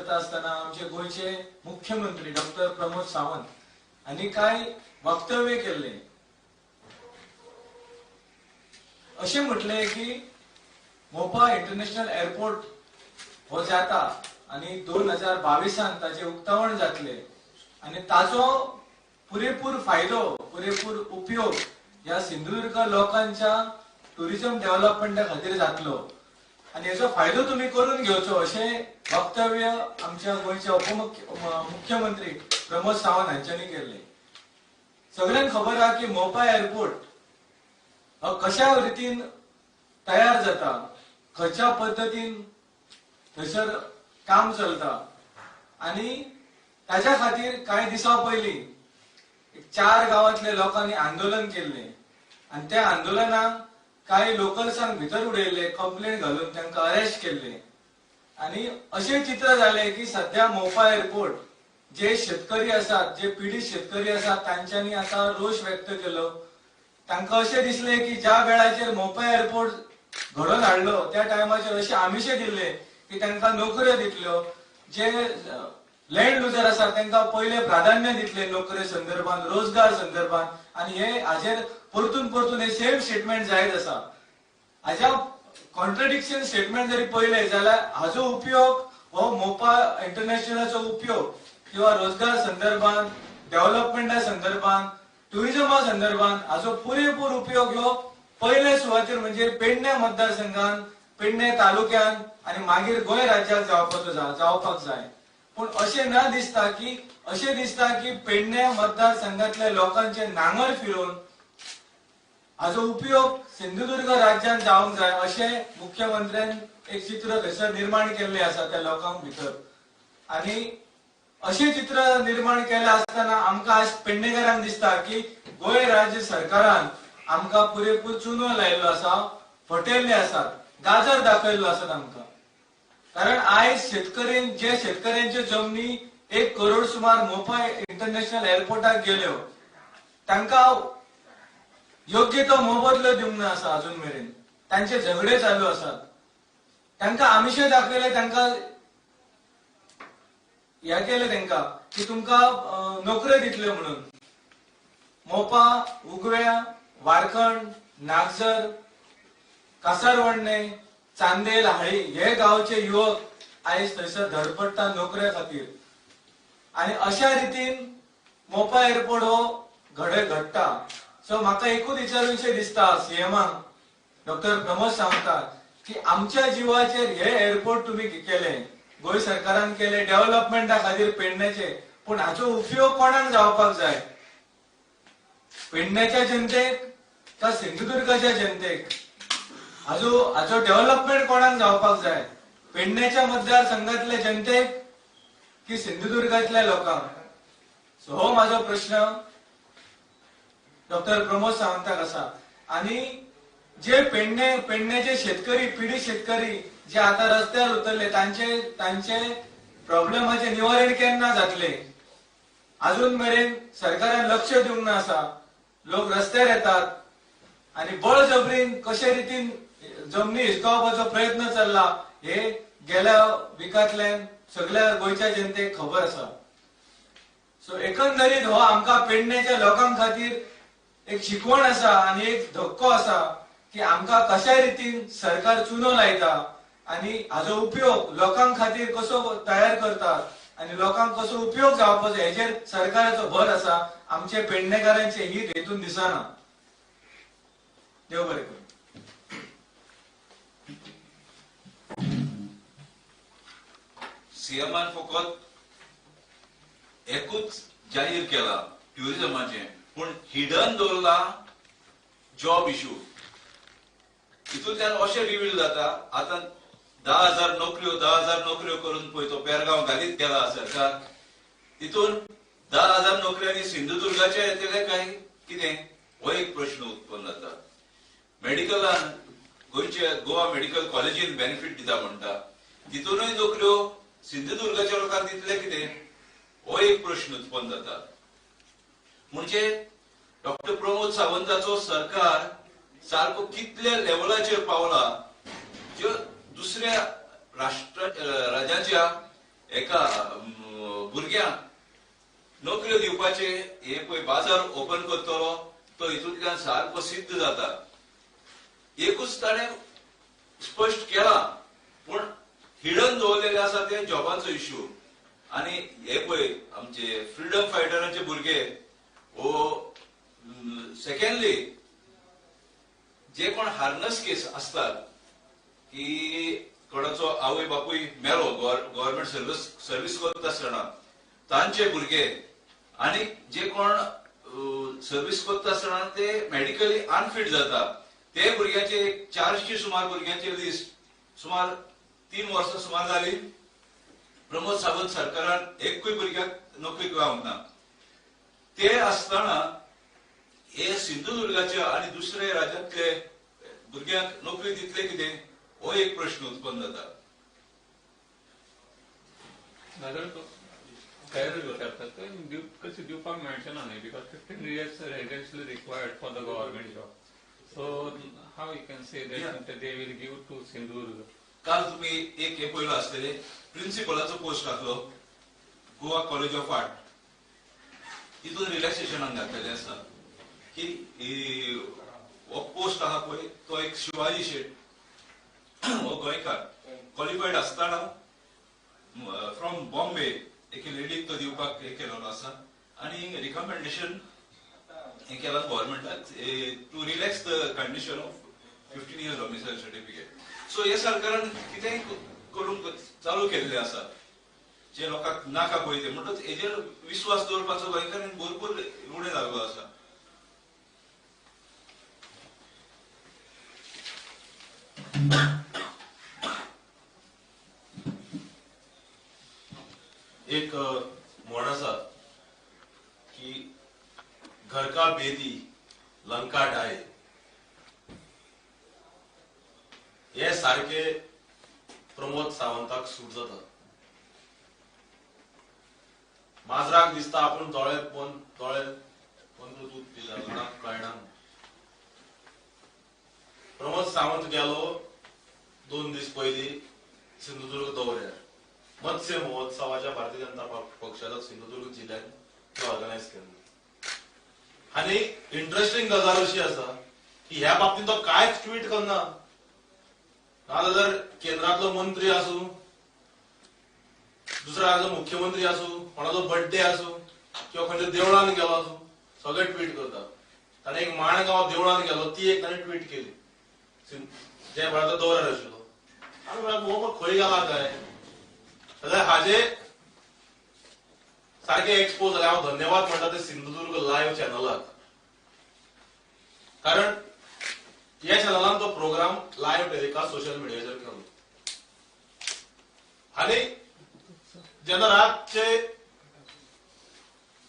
करता आसतना आमचे गोंयचे मुख्यमंत्री डॉक्टर प्रमोद सावंत हांणी कांय वक्तव्य केल्ले. अशें म्हटलें की मोपा इंटरनॅशनल एअरपोर्ट हो जाता आनी 2022 ताचें उक्तावण जातलें आनी ताचो पुरेपूर फायदो, पुरेपूर उपयोग ह्या सिंधुदुर्ग लोकांच्या टुरिझम डेव्हलपमेंटा खातीर जातलो आनी हेचो फायदो तुमी करून घेवचो अशें वक्तव्य आमच्या गोंयचे उपमुख्यमंत्री प्रमोद सावंत हांच्यांनी केल्लें. सगळ्यांक खबर आहा की मोपा एअरपोर्ट हो कशा रितीन तयार जाता, खंयच्या पद्दतीन थंयसर काम चलता आनी ताच्या खातीर कांय दिसां पयलीं 4 गांवांतल्या लोकांनी आंदोलन केल्लें आनी त्या आंदोलनाक कांय लोकल्सांक भितर उडयल्ले, कंप्लेन घालून तांकां अरेस्ट केल्ले आनी अशें चित्र जालें की सद्या मोपा एअरपोर्ट जे शेतकरी आसात, जे पिडीत शेतकरी आसात तांच्यांनी आतां रोश व्यक्त केलो. तांकां अशें दिसलें की ज्या वेळाचेर मोपा एअरपोर्ट घडोवन हाडलो त्या टायमाचेर अशें आमिशें दिल्लें की तांकां नोकऱ्यो दितल्यो, जे लँड लुजर आसात तांकां पयलें प्राधान्य दितले नोकरे संदर्भात, रोजगार संदर्भात आनी हे हाजेर परतून परतून हे सेम स्टेटमेंट जायत आसा. हाज्या कॉन्ट्रडिक्शन स्टेटमेंट जरी पळयलें जाल्यार हाजो उपयोग हो मोपा इंटरनॅशनलाचो उपयोग किंवा रोजगार संदर्भात, डेव्हलपमेंटा संदर्भात, टुरिझमा संदर्भात हाजो पुरेपूर उपयोग ह्यो पयले सुवातेर म्हणजे पेडणे मतदारसंघान, पेडणे तालुक्यान आनी मागीर गोंय राज्याक जावपाचो जावपाक जाय. पूण अशें न दिसता की अशें दिसता की पेडणे मतदारसंघातल्या लोकांचे नांगर फिरोवन हाजो उपयोग सिंधुदुर्ग राज्यान जावंक जाय अशें मुख्यमंत्र्यान एक चित्र थंयसर निर्माण केल्लें आसा त्या लोकांक भितर. आनी अशें चित्र निर्माण केलें आसतना आमकां आज पेडणेकारांक दिसता की गोंय राज्य सरकारान आमकां पुरेपूर चुनो लायिल्लो आसा, फटयल्ले आसात, गाजर दाखयल्लो आसा तांकां. कारण आयज शेतकऱ्यां जे शेतकऱ्यांच्यो जमनी 1 करोड सुमार मोपा इंटरनॅशनल एअरपोर्टाक गेल्यो तांकां योग्य तो मोबदलो दिवंक ना आसा अजून मेरेन, तांचे झगडे चालू आसात, तांकां आमिशे दाखयले, तांकां हे केले तांकां की तुमकां नोकऱ्यो दितल्यो म्हणून. मोपा, उगव्या, वारखंड, नागझर, कासारवर्णे, चांदेल, हाळी हे गांवचे युवक आयज थंयसर धडपडटा नोकऱ्या खातीर आनी अशा रितीन मोपा एअरपोर्ट हो घडटा. सो म्हाका एकूच विचारूनशें दिसता सीएमाक डॉक्टर प्रमोद सावंताक की आमच्या जिवाचेर हे एअरपोर्ट तुमी केले, गोंय सरकारान केले डेव्हलपमेंटा खातीर पेडण्याचे, पूण हाचो उपयोग कोणाक जावपाक जाय? पेडण्याच्या जनतेक का सिंधुदुर्गाच्या जनतेक? हाचो डेव्हलपमेंट कोणाक जावपाक जाय? पेडण्याच्या मतदारसंघातल्या जनतेक की सिंधुदुर्गातल्या लोकांक? सो हो म्हाजो प्रश्न डॉक्टर प्रमोद सावंताक आसा. आनी जे पेडण्याचे शेतकरी, पिडीत शेतकरी जे आता रस्त्यार उतरले तांचे तांचे प्रॉब्लेमाचे निवारण केन्ना जातले? अजून मेरेन सरकारान लक्ष दिवंक ना आसा. लोक रस्त्यार येतात आनी बळजबरीन कशे रितीन जमनी हिसकावपाचो प्रयत्न चल्ला हे गेल्या विकांतल्यान सगळ्या गोंयच्या जनतेक खबर आसा. सो एकंदरीत हो आमकां पेडण्याच्या लोकां खातीर एक शिकवण आसा आनी एक धक्को आसा की आमकां कशा रितीन सरकार चुनो लायता आनी हाजो उपयोग लोकां खातीर कसो तयार करतात आनी लोकांक कसो उपयोग जावपाचो हेचेर सरकाराचो भर आसा. आमचे पेडणेकारांचे हित हेतून दिसना. देव बरें करूं. सीएमान फकत एकूच जाहीर केला ट्युरिझमाचें, पूण हिडन दवरला जॉब इशू. हितूंतल्यान अशें रिवील जाता आतां 10,000 नोकऱ्यो, 10,000 नोकऱ्यो करून पळय तो पेरगांव घालीत गेला सरकार. तितून 10,000 नोकऱ्यांनी सिंधुदुर्गाचे येतले काय कितें हो एक प्रश्न उत्पन्न जाता. मेडिकलान गोंयचे गोवा मेडिकल कॉलेजीन बेनिफीट दिता म्हणटा, तितूनय नोकऱ्यो सिंधुदुर्गाच्या लोकांक दितले कितें हो एक प्रश्न उत्पन्न जाता. म्हणजे डॉक्टर प्रमोद सावंताचो सरकार सारको कितल्या लेवलाचेर पावला ज्यो दुसऱ्या राष्ट्र राज्याच्या एका भुरग्यांक नोकऱ्यो दिवपाचे हे पळय बाजार ओपन करतलो तो हितूंतल्यान सारको सिद्ध जाता. एकूच ताणें स्पश्ट केला, पूण हिडन दवरलेले आसा ते जॉबाचो इश्यू. आनी हे पळय आमचे फ्रिडम फायटरांचे भुरगे हो सेकंडली जे कोण हार्नस केस असतात की कोणाचो आवय बापूय मेलो गव्हर्नमेंट सर्वीस करता आसतना तांचे भुरगे आनी जे कोण सर्वीस करता आसतना ते मेडिकली अनफीट जाता ते भुरग्यांचे 400 सुमार भुरग्यांचे लिस्ट सुमार 3 वर्सां सुमार जाली. प्रमोद सावंत सरकारान एकूय भुरग्याक नोकरी लावंक ना. ते आसतना हे सिंधुदुर्गाच्या आनी दुसऱ्या राज्यांतले भुरग्यांक नोकरी दितले कितें हो एक प्रश्न उत्पन्न जाता. कशें दिवपाक मेळचें ना न्ही, because 15 years residency required for the government job. So how you can say that they will give to Sindhudurg? काल तुम्ही एक हे पयलो आसतले प्रिन्सिपलाचो पोस्ट टाकलो गोवा कॉलेज ऑफ आर्ट, तितून रिलॅक्सेशनाक घातलेलें आसा की हो पोस्ट आहा पळय तो एक शिवाजी शेट हो गोंयकार क्वॉलिफायड आसतना फ्रॉम बॉम्बे एके लेडीक तो दिवपाक हे केलेलो आसा आनी रिकमेंडेशन हे केलां गव्हर्मेंटाक to relax the condition of 15 years domicile certificate. So हे सरकारान कितेंय करूंक चालू केल्लें आसा जे लोकांक नाका पळय ते, म्हणटच हेजेर विस्वास दवरपाचो गोंयकारांनी भरपूर उणें जाल्लो आसा. एक म्हण आसा की घर का बेदी लंका ढाए, हे सारके प्रमोद सावंताक सूट जाता. माजराक दिसता आपूण दोळे बंद दूध पिता, कोणाक कळना. प्रमोद सावंत गेलो 2 दीस पयलीं सिंधुदुर्ग दौऱ्यार, मत्स्य महोत्सवाच्या भारतीय जनता पक्षाच्या सिंधुदुर्ग जिल्ह्यात ते ऑर्गनायज केल्लो. आनी इंट्रस्टिंग गजाल अशी आसा की ह्या बाबतींत तो कांयच ट्वीट करना. नाजाल्यार केंद्रांतलो मंत्री आसूं, दुसऱ्या राज्याचो मुख्यमंत्री आसूं, कोणाचो बर्थडे आसूं किंवा खंयच्या देवळान गेलो आसूं, सगळे ट्वीट करता. ताणें एक माणगांव देवळान गेलो ती एक ताणें ट्वीट केली जे वेळार दौऱ्यार आशिल्लो. आनी म्हणल्यार खंय गेला काय जाल्यार हाजे सारखे एक्सपोज जाले. हांव धन्यवाद म्हणटा ते सिंधुदुर्ग लायव्ह चॅनलाक, कारण ह्या चॅनलान तो प्रोग्राम लायव्ह टेलिकास्ट सोशल मिडियाचेर केलो. आनी जेन्ना रातचे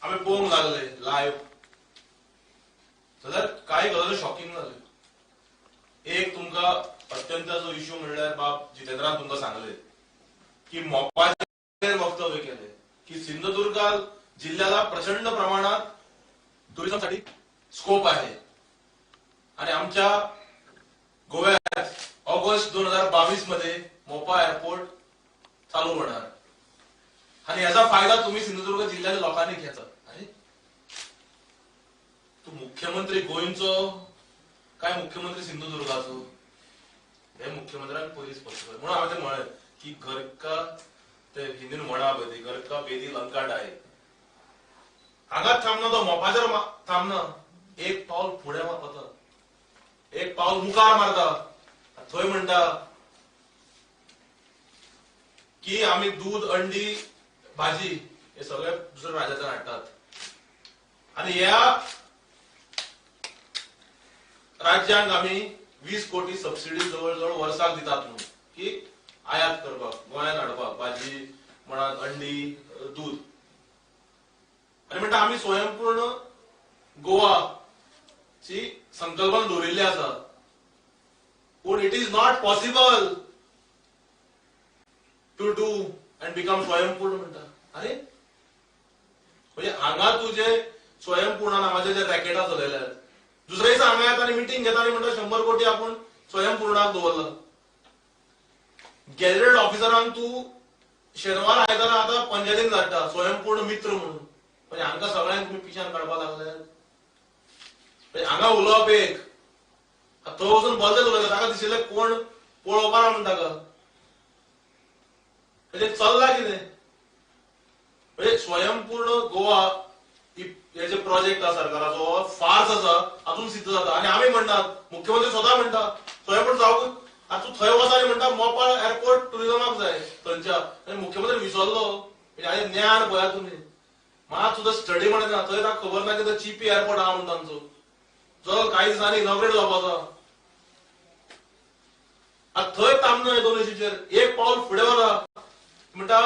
आमी पळोवंक लागले लायव्ह जाल्यार कांय गजाली शॉकिंग जाल्यो. एक तुमकां अत्यंत जो इश्यू म्हणल्यार बाब जितेंद्रान तुमकां सांगले की मोपाचेर वक्तव्य केले की सिंधुदुर्ग जिल्ह्याला प्रचंड प्रमाणात टुरिझमसाठी स्कोप आहे आणि आमच्या गोव्यात ऑगस्ट 2022 मध्ये मोपा एअरपोर्ट चालू होणार आणि याचा फायदा तुम्ही सिंधुदुर्ग जिल्ह्याच्या लोकांनी घ्यायचा. अरे तू मुख्यमंत्री गोंयचो काय मुख्यमंत्री सिंधुदुर्गाचो हे मुख्यमंत्र्यान पयलीं स्पश्ट केलें. म्हणून हांवें ते म्हळें की घर का ते हिंदीन म्हणा पळय ती घर का बेदी लंका डाय. हांगाच थांबना तो, मोपाचेर थांबना, एक पावल फुडें वता, एक पावल मुखार मारता. थंय म्हणटा की आमी दूद अंडी भाजी हे सगळे दुसऱ्या राज्यांतल्यान हाडटात आनी ह्या राज्यांक आमी 20 कोटी सबसिडी जवळ जवळ वर्साक दितात म्हणून की आयात करपाक, गोंयांत हाडपाक भाजी म्हणात अंडी दूद. आनी म्हणटा आमी स्वयंपूर्ण गोवा ची संकल्पना दवरिल्ली आसा, पूण it is not possible to do and become स्वयंपूर्ण म्हणटा. अरे म्हणजे हांगा तुजे स्वयंपूर्ण नांवाचे जे रॅकेटां चलयल्यात, दुसरे दिसा हांगा येता आनी मिटींग घेता आनी म्हणटा 100 कोटी आपूण स्वयंपूर्णाक दवरला. गॅझेटेड ऑफिसरांक तूं शेनवार आयतारा आतां पंचायतीन धाडटा स्वयंपूर्ण मित्र म्हणून. म्हणजे हांकां सगळ्यांक तुमी पिशान काडपाक लागल्यात. म्हणजे हांगा उलोवप एक, थंय वचून बदल उलयता, ताका दिशिल्लें कोण पळोवपा ना म्हणून ताका. म्हणजे चल्ला कितें? म्हणजे स्वयंपूर्ण गोवा हे जे प्रोजेक्ट आसा सरकाराचो फार्स आसा, अजून सिद्ध जाता. आनी आमी म्हणटात, मुख्यमंत्री स्वता म्हणटा स्वयंपूर्ण जावंक. आतां तूं थंय वच आनी म्हणटा मोपा एअरपोर्ट टुरिजमाक जाय थंयच्या. आनी मुख्यमंत्री विसरलो. म्हणजे हाजें ज्ञान पळयात तुमी, मात सुद्दां स्टडी म्हणना. थंय ताका खबर ना की चिपी एअरपोर्ट आहा म्हणून तांचो, जो कांय दिसांनी इनॉग्रेट जावपाचो. आतां थंय थांबना दोन इशूचेर, एक पावल फुडें वता म्हणटा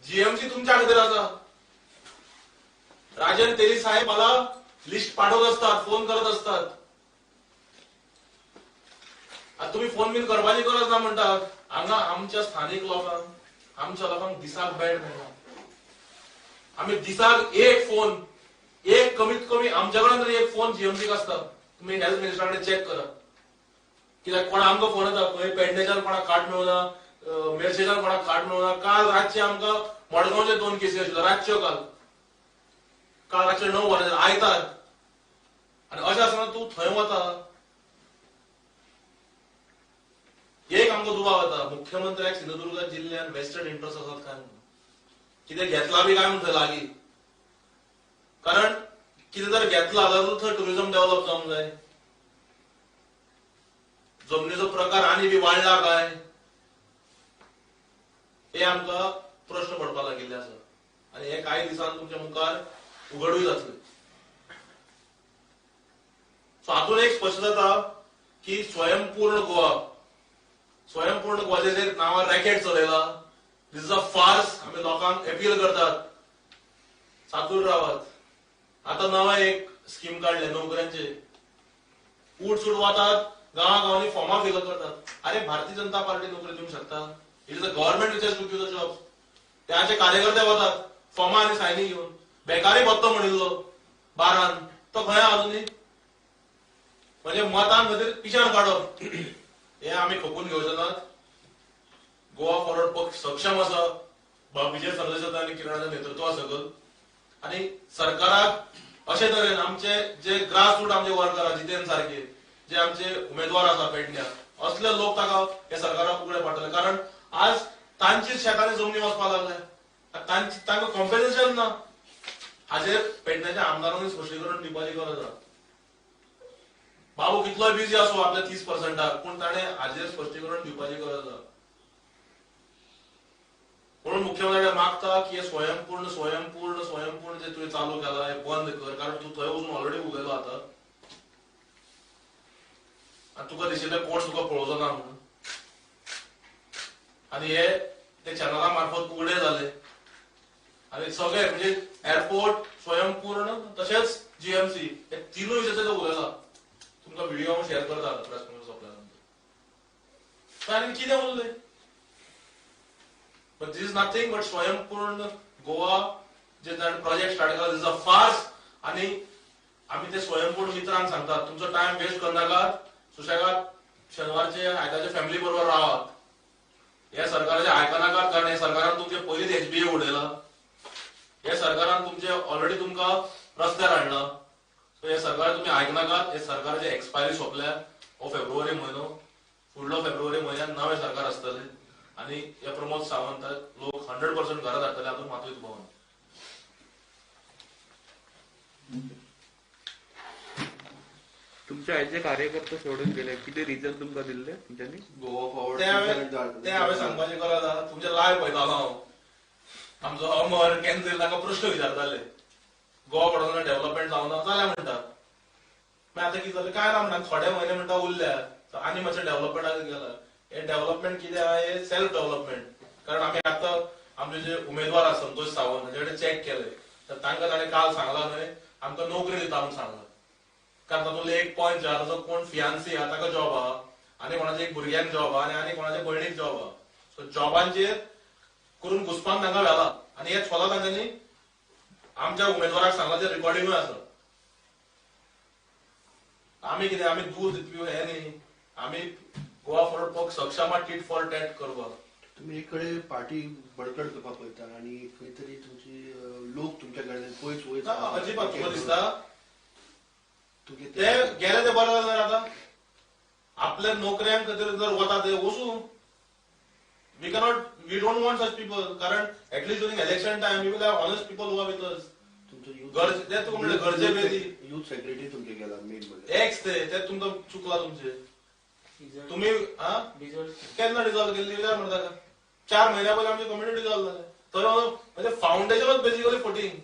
जीएमसी तुमच्या खातीर आसा. राजन तेली साहेब मला लिस्ट पाठवत असतात, फोन करत असतात. आता तुम्ही फोन बीन करपाची गरज ना म्हणटात. हांगा आमच्या स्थानीक लोकांक, आमच्या लोकांक दिसाक बेड मेळना. आमी दिसाक एक फोन, एक कमीत कमी आमच्या कडेन तरी एक फोन जीएमसीक आसता. तुम्ही हेल्थ मिनिस्टरा कडेन चॅक करा, कित्याक कोणा आमकां फोन येता, खंय पेडणेच्यान कोणाक खाट मेळना, मेरशेच्यान कोणाक खाट मेळना. काल रातचे आमकां मडगांवचे 2 केसी आशिल्ल्यो रातच्यो. काल रातचे 9 वरांचेर आयतार. आनी अशें आसतना तूं थंय वता, एक आमकां दुबाव येता मुख्यमंत्र्याक सिंधुदुर्ग जिल्ल्यान वेस्टर्न इंट्रस्ट आसात काय म्हणून, कितें घेतला बी काय म्हणून थंय लागीं. कारण कितें जर घेतला जाल्यार थंय टुरिजम डेव्हलप जावंक जाय, जमनीचो प्रकार आनी बी वाडला काय, हे आमकां प्रश्न पडपाक लागिल्ले आसा. आनी हे कांय दिसान तुमच्या मुखार उगडूय जातले. सो हातून एक स्पश्ट जाता की स्वयंपूर्ण गोवा, स्वयंपूर्ण गोवाचेर नांवार racket चलयला. This is a farce. आमी लोकांक अपील करतात सातूर रावात. आतां नवें एक स्कीम काडले नोकऱ्यांचे, उठ सूट वतात गांवा गांवांनी फॉर्मां फिलअप करतात. अरे भारतीय जनता पार्टी नोकरी दिवंक शकता? It is a government which has to give the jobs. त्याचे कार्यकर्ते वतात फॉर्मां आनी सायनी घेवन. बेकारी भत्तो म्हणिल्लो बारान, तो खंय अजुनूय? म्हणजे मतां खातीर पिशान काडप हे आमी खपून घेवचे नात. गोवा फॉरवर्ड पक्ष सक्षम आसा, विजय सरदेसाय आनी किरणाच्या नेतृत्वा सकयल. आनी सरकाराक अशे तरेन आमचे जे ग्रास रूट आमचे वर्कर आसा, जितेन सारके जे आमचे उमेदवार आसा पेडण्या, असले लोक ताका हे सरकाराक उगडे पडटले. कारण आज तांची शेतांनी जमनी वचपाक लागल्या, तांकां कॉम्पेन्सेशन ना. हाजेर पेडण्याच्या आमदारांनी स्पश्टीकरण दिवपाची गरज आसा. बाबू कितलोय बिजी आसूं आपल्या 30%, पूण ताणें हाजेर स्पश्टीकरण दिवपाची गरज आसा. म्हणून मुख्यमंत्र्याक मागता की हे स्वयंपूर्ण स्वयंपूर्ण स्वयंपूर्ण जे तुवें चालू केला हे बंद कर, कारण तूं थंय वचून ऑलरेडी उलयलो आतां आनी तुका दिशिल्लें कोण तुका पळोवचो ना म्हणून. आनी हे ते चॅनला मार्फत उगडे जाले आनी सगळे म्हणजे एअरपोर्ट, स्वयंपूर्ण तशेंच जीएमसी हे तिनूय विशयाचेर उलयला. तुमकां व्हिडिओ हांव शेअर करता प्रेस कॉन्फरन्स सोंपल्या नंतर. आनी कितें उरलें? But this is nothing but Swayampurna Goa जे ताणें प्रोजेक्ट स्टार्ट केला, this is a farce. आनी आमी ते स्वयंपूर्ण मित्रांक सांगतात तुमचो टायम वेस्ट करनाकात, सुशेगाद शेनवारचे आयतारचे फॅमिली बरोबर रावात, ह्या सरकाराचे आयकनाकात, कारण हे सरकारान तुमचे पयलींच एचबीए उडयला, ह्या सरकारान तुमचे ऑलरेडी तुमकां रस्त्यार हाडला. सो हे सरकार तुमी आयकनाकात. हे सरकाराचे एक्सपायरी सोंपल्या. हो फेब्रुवारी म्हयनो, फुडलो फेब्रुवारी म्हयन्यान नवें सरकार आसतलें आनी हे प्रमोद सावंताक लोक 100% घरा धाडटले. हातूंत मातूय दुबाव ना. तुमचे आयचे कार्यकर्ते सोडून गेले, कितें रिजन तुमकां दिल्लें तुमच्यांनी? गोवा फॉरवर्ड ते हांवें सांगपाची गरज आसा. तुमचे लायव्ह पळयतालो हांव, आमचो अमर कॅन्सील तांकां प्रश्न विचारताले, गोवा फॉरवर्ड डेव्हलपमेंट जावना जाल्यार म्हणटा. मागीर आतां कितें जालें काय ना म्हणटा, थोडे म्हयने म्हणटा उरल्या आनी मातशें डेव्हलपमेंटाक गेला. हे डेव्हलपमेंट कितें आहा, हे सेल्फ डेव्हलपमेंट. कारण आमी आतां आमचे जे उमेदवार आसा संतोष सावंत हांचे कडेन चॅक केले तर तांकां ताणें काल सांगलां न्हय आमकां नोकरी दिता म्हूण सांगलां. कारण तातूंतले एक पॉयंट जे आहा ताचो कोण फियान्सी आहा ताका जॉब आहा, आनी कोणाच्या एक भुरग्यांक जॉब आहा, आनी कोणाच्या भयणीक जॉब आहा. सो जॉबांचेर करून घुसपान तांकां व्हेला. आनी हे स्वता तांच्यांनी आमच्या उमेदवाराक सांगलां, ते रिकॉर्डिंगूय आसा. आमी कितें, आमी दूद दिवपी हे न्ही, आमी गोवा फॉरवर्ड पक्ष सक्षम टीट फॉर टॅट करपाक. तुम्ही एक कडेन पार्टी बळकट करपाक पळयता आनी खंय तरी तुमची लोक तुमच्या कडल्यान पयस वयस. अजिबात तुका दिसता तुमचे ते गेले ते बरें जालें. आतां आपल्या नोकऱ्यांक खातीर जर वता ते वचूं. We cannot, we don't want such people. कारण at least during election time we will have honest people who are with us. तुमचो युथ गरजे ते तुका म्हणलें गरजे बेदी युथ सेक्रेटरी तुमचे गेला मेन म्हणल्यार एक्स ते तुमकां चुकला तुमचे तुम्ही केन्ना डिजॉल्व केल्ली विचार म्हणटा का? 4 म्हयन्या पयलीं आमची कमिटी डिजॉल्व जाले. तर म्हणजे फावंडेशनच बेसिकली फटींग.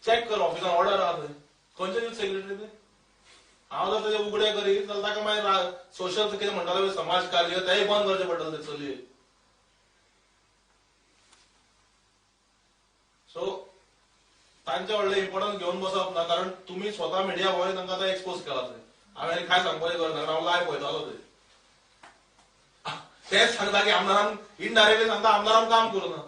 चॅक कर ऑफिसान ऑर्डर आहा थंय खंयचे युथ सेक्रेटरी ते. हांव जर तेजे उगडे करीत जाल्यार ताका मागीर सोशल कितें म्हणटाले समाज कार्य तेय बंद करचें पडटलें ते चलयेक. सो तांचे व्हडलें इम्पॉर्टन्स घेवन बसप ना, कारण तुमी स्वता मिडिया वयर तांकां आतां एक्सपोज केला थंय. हांवें कांय सांगपाचें गरज ना, कारण हांव लायव्ह पळयतालो थंय. तेच सांगता की आमदारान इनडायरेक्टली सांगता आमदारान काम करूं ना.